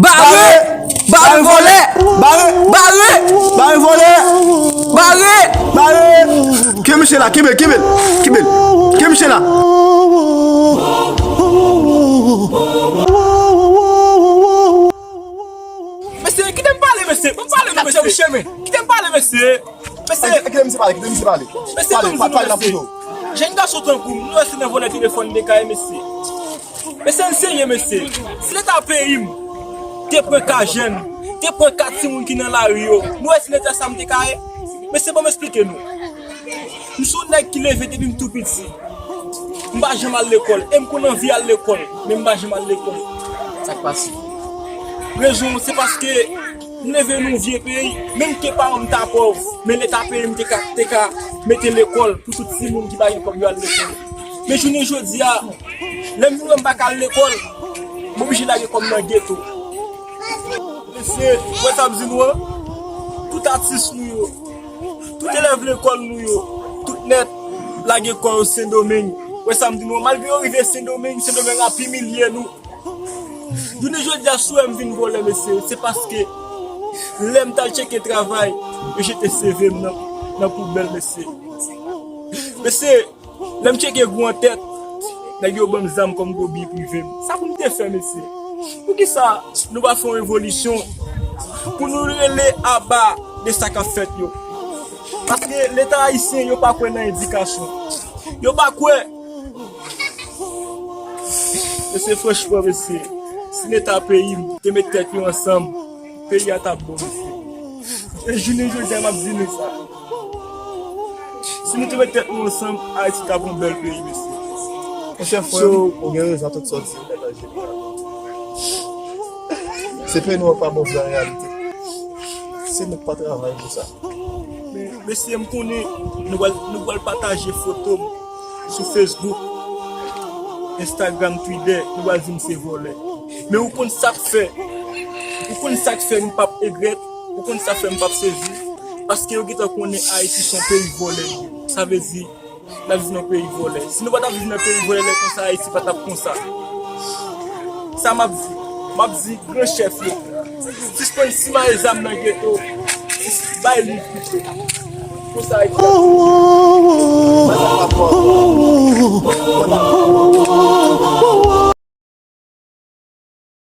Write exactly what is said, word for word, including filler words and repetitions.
Bare! Bare vòlè! Bare! Bare! Bare vòlè! Bare! Bare! Kenbe misye la, kenbe l, kenbe l, kenbe l. Kenbe misye la. Mesye, kite m pale, mesye. Ban m pale, non, mesye. Kite m pale, mesye. Mesye. Kite misye pale, kite misye pale. Mesye, pale, ban m di nou, pale nan mesye. Jèn gason tankou m, nou wè se nan vòlè telefòn de kay, mesye. Mesye, n serye, mesye. Si leta peyi m te pran ka jèn, te pran ka timoun ki nan lari yo, nou wè si leta sa m te ka ye? Mesye, ban m esplike nou. M se yon nèg ki leve depi m tou piti. M pa janm al lekòl. E m konn anvi al lekòl, men m pa janm al lekòl. Sa k pase? Rezon, se paske m leve nan yon vye peyi. Menm ke paran m ta pòv, men leta peyi m te ka, te ka mete lekòl pou tout timoun ki pa gen kòb yo al lekòl. Men jounen jodi a, lè m vin wè m pa ka al lekòl, m oblije lage kò m nan geto. Mesye, wè sa m di nou an? Tout atis nou yo, tout elèv lekòl nou yo, tout nèt lage kò yo Sendomeng. Wè sa m di nou an? Malgre yo rive Sendomeng, Sendomeng ap imilye nou. Jounen jodi a, si w wè m vin vòlè, mesye, se paske lè m t al tcheke travay, yo jete C V m nan, nan poubèl, mesye. Mesye, lè m tcheke gwo antèt, nèg yo ban m zam kòm gwo biyè prive m. Sa pou m te fè, mesye? Poukisa nou pa fè yon revolisyon pou nou rele aba de sa k ap fèt yo? Paske leta ayisyen, yo pa kwè nan edikasyon. Yo pa kwè. Mesye, franchman, mesye, si leta peyi m te met tèt yo ansanm, peyi a t ap bon, mesye. E jounen jodi a, m ap di nou sa. Si nou te met tèt nou ansanm, Ayiti t ap yon bèl peyi, mesye. Monchè, frè m, ou gen rezon, tout sa w di yo nèt an jeneral. Se peyi nou an pa bon vre an reyalite. Se nou k pa travay pou sa. Men, mesye, m konnen nou pral, nou pral pataje foto m sou Facebook, Instagram, Twitter, nou pral di m se vòlè. Men ou konn sa k fè, ou konn sa k fè m p ap egrèt, ou konn sa k fè m p ap sezi, paske yo gentan konnen Ayiti se yon peyi vòlè li ye. Sa vle di, n ap viv nan peyi vòlè. Si nou pa t ap viv nan peyi vòlè lè konsa, Ayiti pa t ap konsa. Sa m ap di, m ap di gran chèf yo, sispann simaye zam nan geto, bay liv pito. Konsa, Ayiti ap konsa.